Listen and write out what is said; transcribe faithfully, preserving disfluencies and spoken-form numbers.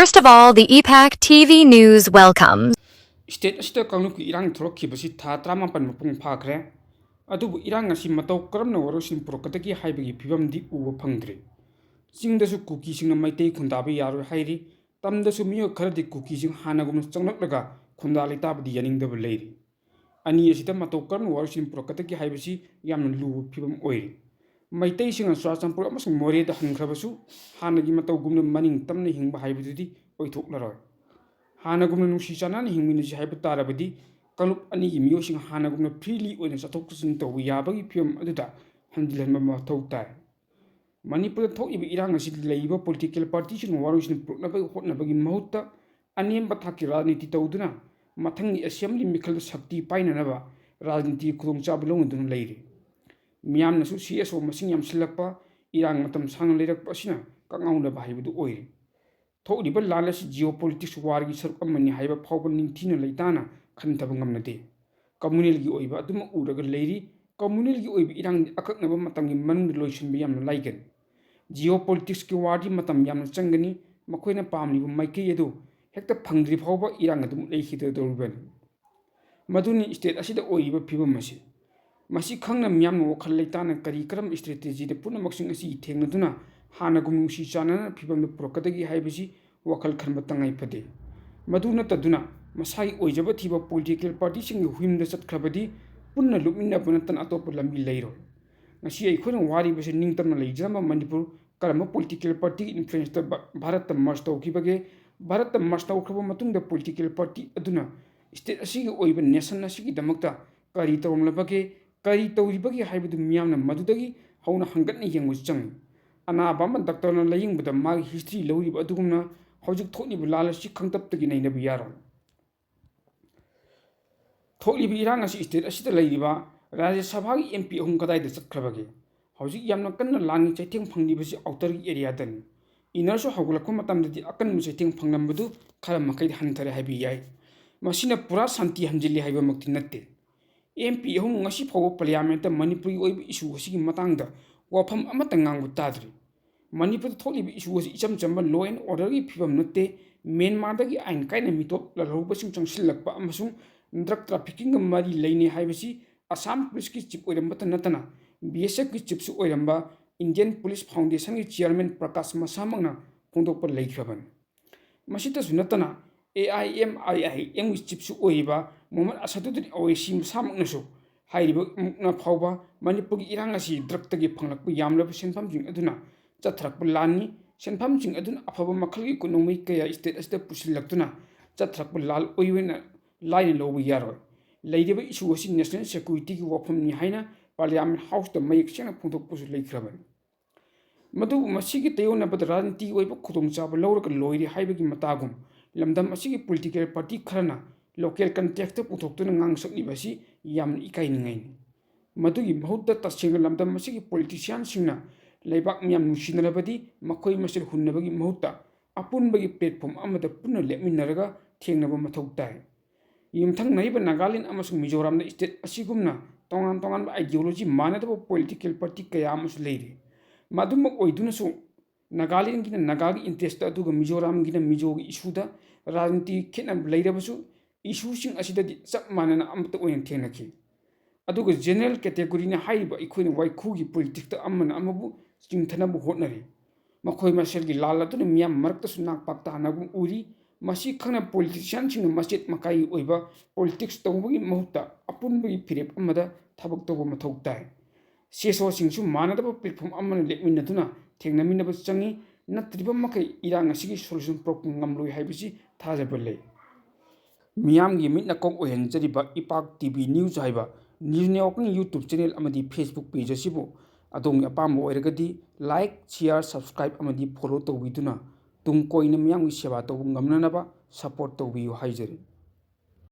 First of all, the E PAC T V News welcomes. State ꯑꯁꯤꯗ ꯀꯥꯡꯂꯨꯞꯀꯤ ꯏꯔꯥꯡ ꯊꯣꯛꯂꯛꯈꯤꯕꯁꯤ ꯊꯥ ꯇꯔꯥꯃꯥꯄꯟ ꯃꯄꯨꯡ ꯐꯥꯈ꯭ꯔꯦ꯫ ꯑꯗꯨꯕꯨ ꯏꯔꯥꯡ ꯑꯁꯤ ꯃꯇꯧ ꯀꯔꯝꯅ ꯋꯥꯔꯣꯏꯁꯤꯟ ꯄꯨꯔꯛꯀꯗꯒꯦ ꯍꯥꯏꯕꯒꯤ ꯐꯤꯕꯝꯗꯤ ꯎꯕ ꯐꯪꯗ꯭ꯔꯤ꯫ ꯆꯤꯡꯗꯁꯨ ꯀꯨꯀꯤꯁꯤꯡꯅ ꯃꯩꯇꯩ ꯈꯨꯟꯗꯥꯕ ꯌꯥꯔꯣꯏ ꯍꯥꯏꯔꯤ꯫ ꯇꯝꯗꯁꯨ ꯃꯤꯑꯣꯏ ꯈꯔꯗꯤ ꯀꯨꯀꯤꯁꯤꯡ ꯍꯥꯟꯅꯒꯨꯝꯅ ꯆꯪꯂꯛꯂꯒ ꯈꯨꯟꯗꯥ ꯂꯩꯇꯥꯕꯗꯤ ꯌꯥꯅꯤꯡꯗꯕ ꯂꯩꯔꯤ꯫ ꯑꯅꯤ ꯑꯁꯤꯗ ꯃꯇꯧ ꯀꯔꯝꯅ ꯋꯥꯔꯣꯏꯁꯤꯟ ꯄꯨꯔꯛꯀꯗꯒꯦ ꯍꯥꯏꯕꯁꯤ ꯌꯥꯝꯅ ꯂꯨꯕ ꯐꯤꯕꯝ ꯑꯣꯏꯔꯤ꯫ ꯃꯩꯇꯩꯁꯤꯡꯅ ꯆꯨꯔꯥꯆꯥꯟꯄꯨꯔ ꯑꯃꯁꯨꯡ ꯃꯣꯔꯦꯗ ꯍꯟꯈ꯭ꯔꯕꯁꯨ ꯍꯥꯟꯅꯒꯤ ꯃꯇꯧꯒꯨꯝꯅ ꯃꯅꯤꯡ ꯇꯝꯅ ꯍꯤꯡꯕ ꯍꯥꯏꯕꯗꯨꯗꯤ ꯑꯣꯏꯊꯣꯛꯂꯔꯣꯏ꯫ ꯍꯥꯟꯅꯒꯨꯝꯅ ꯅꯨꯡꯁꯤ ꯆꯥꯟꯅꯅ ꯍꯤꯡꯃꯤꯟꯅꯁꯤ ꯍꯥꯏꯕ ꯇꯥꯔꯕꯗꯤ ꯀꯥꯡꯂꯨꯞ ꯑꯅꯤꯒꯤ ꯃꯤꯑꯣꯏꯁꯤꯡ ꯍꯥꯟꯅꯒꯨꯝꯅ freely ꯑꯣꯏꯅ ꯆꯠꯊꯣꯛ ꯆꯠꯁꯤꯟ ꯇꯧꯕ ꯌꯥꯕꯒꯤ ꯐꯤꯕꯝ ꯑꯗꯨꯗ ꯍꯟꯖꯤꯜꯍꯟꯕ ꯃꯊꯧ ꯇꯥꯏ꯫ ꯃꯅꯤꯄꯨꯔꯗ ꯊꯣꯛꯂꯤꯕ ꯏꯔꯥꯡ ꯑꯁꯤꯗ ꯂꯩꯔꯤꯕ political partyꯁꯤꯡꯅ ꯋꯥꯔꯣꯏꯁꯤꯟ ꯄꯨꯔꯛꯅꯕꯒꯤ ꯍꯣꯠꯅꯕꯒꯤ ꯃꯍꯨꯠꯇ ꯑꯅꯦꯝꯕ ꯊꯥꯛꯀꯤ ꯔꯥꯖꯅꯤꯇꯤ ꯇꯧꯗꯨꯅ ꯃꯊꯪꯒꯤ assembly ꯃꯤꯈꯜꯗ ꯁꯛꯇꯤ ꯄꯥꯏꯅꯅꯕ ꯔꯥꯖꯅꯤꯇꯤꯒꯤ ꯈꯨꯗꯣꯡꯆꯥꯕ ꯂꯧꯅꯗꯨꯅ ꯂꯩꯔꯤ꯫ ꯃꯤꯌꯥꯝꯅꯁꯨ CSO ꯃꯁꯤꯡ ꯌꯥꯝꯁꯤꯜꯂꯛꯄ, ꯏꯔꯥꯡ ꯃꯇꯝ ꯁꯥꯡꯅ ꯂꯩꯔꯛꯄ ꯑꯁꯤꯅ ꯀꯛꯉꯥꯎꯅꯕ ꯍꯥꯏꯕꯗꯨ ꯑꯣꯏꯔꯤ꯫ ꯊꯣꯛꯂꯤꯕ ꯂꯥꯟ ꯑꯁꯤ geopolitics warꯒꯤ ꯁꯔꯨꯛ ꯑꯃꯅꯤ ꯍꯥꯏꯕ ꯐꯥꯎꯕ ꯅꯤꯡꯊꯤꯅ ꯂꯩꯇꯥꯅ ꯈꯟꯊꯕ ꯉꯝꯅꯗꯦ꯫ Communalꯒꯤ ꯑꯣꯏꯕ ꯑꯗꯨꯃꯛ ꯎꯔꯒ ꯂꯩꯔꯤ꯫ Communalꯒꯤ ꯑꯣꯏꯕ ꯏꯔꯥꯡꯗꯤ ꯑꯀꯛꯅꯕ ꯃꯇꯝꯒꯤ ꯃꯅꯨꯡꯗ ꯂꯣꯏꯁꯤꯟꯕ ꯌꯥꯝꯅ ꯂꯥꯏꯒꯅꯤ꯫ Geopoliticsꯀꯤ warꯗꯤ ꯃꯇꯝ ꯌꯥꯝꯅ ꯆꯪꯒꯅꯤ꯫ ꯃꯈꯣꯏꯅ ꯄꯥꯝꯂꯤꯕ ꯃꯥꯏꯀꯩ ꯑꯗꯨ ꯍꯦꯛꯇ ꯐꯪꯗ꯭ꯔꯤ ꯐꯥꯎꯕ ꯏꯔꯥꯡ ꯑꯗꯨꯝ ꯂꯩꯈꯤꯗꯧꯔꯤꯕꯅꯤ꯫ ꯃꯗꯨꯅꯤ state ꯑꯁꯤꯗ ꯑꯣꯏꯔꯤꯕ ꯐꯤꯕꯝ ꯑꯁꯤ꯫ ꯃꯁꯤ ꯈꯪꯅ ꯃꯤꯌꯥꯝꯅ ꯋꯥꯈꯜ ꯂꯩꯇꯥꯅ ꯀꯔꯤ ꯀꯔꯝꯕ strategyꯗ ꯄꯨꯝꯅꯃꯛꯁꯤꯡ ꯑꯁꯤ ꯊꯦꯡꯅꯗꯨꯅ ꯍꯥꯟꯅꯒꯨꯝ ꯅꯨꯡꯁꯤ ꯆꯥꯟꯅꯅ ꯐꯤꯕꯝꯗ ꯄꯨꯔꯛꯀꯗꯒꯦ ꯍꯥꯏꯕꯁꯤ ꯋꯥꯈꯜ ꯈꯟꯕ ꯇꯉꯥꯏ ꯐꯗꯦ꯫ ꯃꯗꯨ ꯅꯠꯇꯗꯨꯅ ꯃꯁꯥꯒꯤ ꯑꯣꯏꯖꯕ ꯊꯤꯕ political partyꯁꯤꯡꯒꯤ ꯍꯨꯏꯝꯗ ꯆꯠꯈ꯭ꯔꯕꯗꯤ ꯄꯨꯟꯅ ꯂꯨꯞꯃꯤꯟꯅꯕ ꯅꯠꯇꯅ ꯑꯇꯣꯞꯄ ꯂꯝꯕꯤ ꯂꯩꯔꯣꯏ꯫ ꯉꯁꯤ ꯑꯩꯈꯣꯏꯅ ꯋꯥꯔꯤꯕꯁꯤ ꯅꯤꯡꯇꯝꯅ ꯂꯩꯖꯔꯝꯕ ꯃꯅꯤꯄꯨꯔ ꯀꯔꯝꯕ political partyꯒꯤ influenceꯇ ꯚꯥ-, ꯚꯥꯔꯠꯇ merge ꯇꯧꯈꯤꯕꯒꯦ? ꯚꯥꯔꯠꯇ merge ꯇꯧꯈ꯭ꯔꯕ ꯃꯇꯨꯡꯗ political party ꯑꯗꯨꯅ state ꯑꯁꯤꯒꯤ ꯑꯣꯏꯕ nation ꯑꯁꯤꯒꯤꯗꯃꯛꯇ ꯀꯔꯤ ꯇꯧꯔꯝꯂꯕꯒꯦ, ꯀꯔꯤ ꯇꯧꯔꯤꯕꯒꯦ ꯍꯥꯏꯕꯗꯨ ꯃꯤꯌꯥꯝꯅ ꯃꯗꯨꯗꯒꯤ ꯍꯧꯅ ꯍꯪꯒꯠꯅ ꯌꯦꯡꯕ ꯆꯪꯏ꯫ ꯑꯅꯥꯕ ꯑꯃ doctorꯅ ꯂꯥꯌꯦꯡꯕꯗ ꯃꯥꯒꯤ history ꯂꯧꯔꯤꯕ ꯑꯗꯨꯒꯨꯝꯅ ꯍꯧꯖꯤꯛ ꯊꯣꯛꯂꯤꯕ ꯂꯥꯟ ꯑꯁꯤ ꯈꯪꯇꯞꯇꯒꯤ ꯅꯩꯅꯕ ꯌꯥꯔꯣꯏ꯫ ꯊꯣꯛꯂꯤꯕ ꯏꯔꯥꯡ ꯑꯁꯤ state ꯑꯁꯤꯗ ꯂꯩꯔꯤꯕ ꯔꯥꯖ꯭ꯌ ꯁꯚꯥꯒꯤ MP ꯑꯍꯨꯝ ꯀꯗꯥꯏꯗ ꯆꯠꯈ꯭ꯔꯕꯒꯦ? ꯍꯧꯖꯤꯛ ꯌꯥꯝꯅ ꯀꯟꯅ ꯂꯥꯟꯒꯤ ꯆꯩꯊꯦꯡ ꯐꯪꯂꯤꯕꯁꯤ outerꯒꯤ areaꯗꯅꯤ꯫ Innerꯁꯨ ꯍꯧꯒꯠꯂꯛꯄ ꯃꯇꯝꯗꯗꯤ ꯑꯀꯟꯕ ꯆꯩꯊꯦꯡ ꯐꯪꯂꯝꯕꯗꯨ ꯈꯔ ꯃꯈꯩꯗꯤ ꯍꯟꯊꯔꯦ ꯍꯥꯏꯕ ꯌꯥꯏ꯫ ꯃꯁꯤꯅ ꯄꯨꯔꯥ ꯁꯥꯟꯇꯤ ꯍꯟꯖꯤꯜꯂꯤ ꯍꯥꯏꯕꯃꯛꯇꯤ ꯅꯠꯇꯦ꯫ MP ꯑꯍꯨꯝ ꯉꯁꯤ ꯐꯥꯎꯕ parliamentꯇ ꯃꯅꯤꯄꯨꯔꯒꯤ ꯑꯣꯏꯕ issue ꯑꯁꯤꯒꯤ ꯃꯇꯥꯡꯗ ꯋꯥꯐꯝ ꯑꯃꯠꯇ ꯉꯥꯡꯕ ꯇꯥꯗ꯭ꯔꯤ꯫ ꯃꯅꯤꯄꯨꯔꯗ ꯊꯣꯛꯂꯤꯕ issue ꯑꯁꯤ ꯏꯆꯝ ꯆꯝꯕ law and orderꯒꯤ ꯐꯤꯕꯝ ꯅꯠꯇꯦ꯫ ꯃ꯭ꯌꯥꯟꯃꯥꯔꯗꯒꯤ ꯑꯥꯏꯟ ꯀꯥꯏꯅ ꯃꯤꯇꯣꯞ ꯂꯥꯜꯍꯧꯕꯁꯤꯡ ꯆꯪꯁꯤꯜꯂꯛꯄ ꯑꯃꯁꯨꯡ drug traffickingꯒ ꯃꯔꯤ ꯂꯩꯅꯩ ꯍꯥꯏꯕꯁꯤ ꯑꯁꯥꯝ ꯄꯨꯂꯤꯁꯀꯤ chief ꯑꯣꯏꯔꯝꯕꯇ ꯅꯠꯇꯅ BSFꯀꯤ chiefꯁꯨ ꯑꯣꯏꯔꯝꯕ Indian Police Foundationꯒꯤ chairman ꯄ꯭ꯔꯀꯥꯁ ꯃꯁꯥꯃꯛꯅ ꯐꯣꯡꯗꯣꯛꯄ ꯂꯩꯈ꯭ꯔꯕꯅꯤ꯫ ꯃꯁꯤꯇꯁꯨ ꯅꯠꯇꯅ AIMIIMꯒꯤ chiefꯁꯨ ꯑꯣꯏꯔꯤꯕ ꯃꯨꯍꯝꯃꯗ ꯑꯁꯗꯨꯗꯤꯟ ꯑꯣꯋꯩꯁꯤ ꯃꯁꯥꯃꯛꯅꯁꯨ ꯍꯥꯏꯔꯤꯕ ꯃꯨꯛꯅ ꯐꯥꯎꯕ ꯃꯅꯤꯄꯨꯔꯒꯤ ꯏꯔꯥꯡ ꯑꯁꯤ drugꯇꯒꯤ ꯐꯪꯂꯛꯄ ꯌꯥꯝꯂꯕ ꯁꯦꯟꯐꯝꯁꯤꯡ ꯑꯗꯨꯅ ꯆꯠꯊꯔꯛꯄ ꯂꯥꯟꯅꯤ꯫ ꯁꯦꯟꯐꯝꯁꯤꯡ ꯑꯗꯨꯅ ꯑꯐꯕ ꯃꯈꯜꯒꯤ ꯀꯣꯅꯣꯃꯤ ꯀꯌꯥ state ꯑꯁꯤꯗ ꯄꯨꯁꯤꯜꯂꯛꯇꯨꯅ ꯆꯠꯊꯔꯛꯄ ꯂꯥꯜ ꯑꯣꯏꯅ ꯂꯥꯏꯅ ꯂꯧꯕ ꯌꯥꯔꯣꯏ꯫ ꯂꯩꯔꯤꯕ issue ꯑꯁꯤ national securityꯒꯤ ꯋꯥꯐꯝꯅꯤ ꯍꯥꯏꯅ Parliament Houseꯇ ꯃꯌꯦꯛ ꯁꯦꯡꯅ ꯐꯣꯡꯗꯣꯛꯄꯁꯨ ꯂꯩꯈ꯭ꯔꯕꯅꯤ꯫ ꯃꯗꯨꯕꯨ ꯃꯁꯤꯒꯤ ꯇꯩꯌꯣꯟꯅꯕꯗ ꯔꯥꯖꯅꯤꯇꯤꯒꯤ ꯑꯣꯏꯕ ꯈꯨꯗꯣꯡꯆꯥꯕ ꯂꯧꯔꯒ ꯂꯣꯏꯔꯦ ꯍꯥꯏꯕꯒꯤ ꯃꯇꯥꯒꯨꯝ ꯂꯝꯗꯝ ꯑꯁꯤꯒꯤ political party ꯈꯔꯅ local contextꯇ ꯄꯨꯊꯣꯛꯇꯨꯅ ꯉꯥꯡꯁꯛꯂꯤꯕ ꯑꯁꯤ ꯌꯥꯝꯅ ꯏꯀꯥꯏꯅꯤꯡꯉꯥꯏꯅꯤ꯫ ꯃꯗꯨꯒꯤ ꯃꯍꯨꯠꯇ ꯇꯁꯦꯡꯅ ꯂꯝꯗꯝ ꯑꯁꯤꯒꯤ politicianꯁꯤꯡꯅ ꯂꯩꯕꯥꯛ ꯃꯤꯌꯥꯝ ꯅꯨꯡꯁꯤꯅꯔꯕꯗꯤ ꯃꯈꯣꯏ ꯃꯁꯦꯜ ꯍꯨꯟꯅꯕꯒꯤ ꯃꯍꯨꯠꯇ ꯑꯄꯨꯟꯕꯒꯤ platform ꯑꯃꯗ ꯄꯨꯟꯅ ꯂꯦꯞꯃꯤꯟꯅꯔꯒ ꯊꯦꯡꯅꯕ ꯃꯊꯧ ꯇꯥꯏ꯫ ꯌꯨꯝꯊꯪꯅꯔꯤꯕ ꯅꯥꯒꯥꯂꯦꯟ ꯑꯃꯁꯨꯡ ꯃꯤꯖꯣꯔꯥꯝꯗ state ꯑꯁꯤꯒꯨꯝꯅ ꯇꯣꯉꯥꯟ ꯇꯣꯉꯥꯟꯕ ideology ꯃꯥꯟꯅꯗꯕ political party ꯀꯌꯥ ꯑꯃꯁꯨ ꯂꯩꯔꯤ꯫ ꯃꯗꯨꯃꯛ ꯑꯣꯏꯗꯨꯅꯁꯨ ꯅꯥꯒꯥꯂꯦꯟꯒꯤꯅ ꯅꯥꯒꯥꯒꯤ interest ꯑꯗꯨꯒ ꯃꯤꯖꯣꯔꯥꯝꯒꯤꯅ ꯃꯤꯖꯣꯒꯤ issueꯗ ꯔꯥꯖꯅꯤꯇꯤ ꯈꯦꯠꯅꯕ ꯂꯩꯔꯕꯁꯨ issueꯁꯤꯡ ꯑꯁꯤꯗꯗꯤ ꯆꯞ ꯃꯥꯟꯅꯅ ꯑꯃꯠꯇ ꯑꯣꯏꯅ ꯊꯦꯡꯅꯈꯤ꯫ ꯑꯗꯨꯒ general categoryꯅ ꯍꯥꯏꯔꯤꯕ ꯑꯩꯈꯣꯏꯅ ꯋꯥꯏꯈꯨꯒꯤ politicsꯇ ꯑꯃꯅ ꯑꯃꯕꯨ ꯆꯤꯡꯊꯅꯕ ꯍꯣꯠꯅꯔꯤ꯫ ꯃꯈꯣꯏ ꯃꯁꯦꯜꯒꯤ ꯂꯥꯜ ꯑꯗꯨꯅ ꯃꯤꯌꯥꯝ ꯃꯔꯛꯇꯁꯨ ꯅꯥꯛ ꯄꯥꯛ ꯇꯥꯅꯕꯒꯨꯝ ꯎꯔꯤ꯫ ꯃꯁꯤ ꯈꯪꯅ politicianꯁꯤꯡꯅ ꯃꯆꯦꯠ ꯃꯀꯥꯏꯒꯤ ꯑꯣꯏꯕ politics ꯇꯧꯕꯒꯤ ꯃꯍꯨꯠꯇ ꯑꯄꯨꯟꯕꯒꯤ ꯐꯤꯔꯦꯞ ꯑꯃꯗ ꯊꯕꯛ ꯇꯧꯕ ꯃꯊꯧ ꯇꯥꯏ꯫ CSOꯁꯤꯡꯁꯨ ꯃꯥꯟꯅꯗꯕ platform ꯑꯃꯅ ꯂꯦꯞꯃꯤꯟꯅꯗꯨꯅ ꯊꯦꯡꯅꯃꯤꯟꯅꯕ ꯆꯪꯏ꯫ ꯅꯠꯇ꯭ꯔꯤꯕ ꯃꯈꯩ ꯏꯔꯥꯡ ꯑꯁꯤꯒꯤ solution ꯄꯨꯔꯛꯄ ꯉꯝꯂꯣꯏ ꯍꯥꯏꯕꯁꯤ ꯊꯥꯖꯕ ꯂꯩ꯫ ꯃꯤꯌꯥꯝꯒꯤ ꯃꯤꯠ ꯅꯀꯣꯛ ꯑꯣꯏꯍꯟꯖꯔꯤꯕ ꯏꯄꯥꯛ TV news ꯍꯥꯏꯕ news networkꯀꯤ YouTube channel ꯑꯃꯗꯤ Facebook page ꯑꯁꯤꯕꯨ ꯑꯗꯣꯝꯒꯤ ꯑꯄꯥꯝꯕ ꯑꯣꯏꯔꯒꯗꯤ like, share, subscribe ꯑꯃꯗꯤ follow ꯇꯧꯕꯤꯗꯨꯅ ꯇꯨꯡ ꯀꯣꯏꯅ ꯃꯤꯌꯥꯝꯒꯤ ꯁꯦꯕꯥ ꯇꯧꯕ ꯉꯝꯅꯅꯕ support ꯇꯧꯕꯤꯌꯨ ꯍꯥꯏꯖꯔꯤ꯫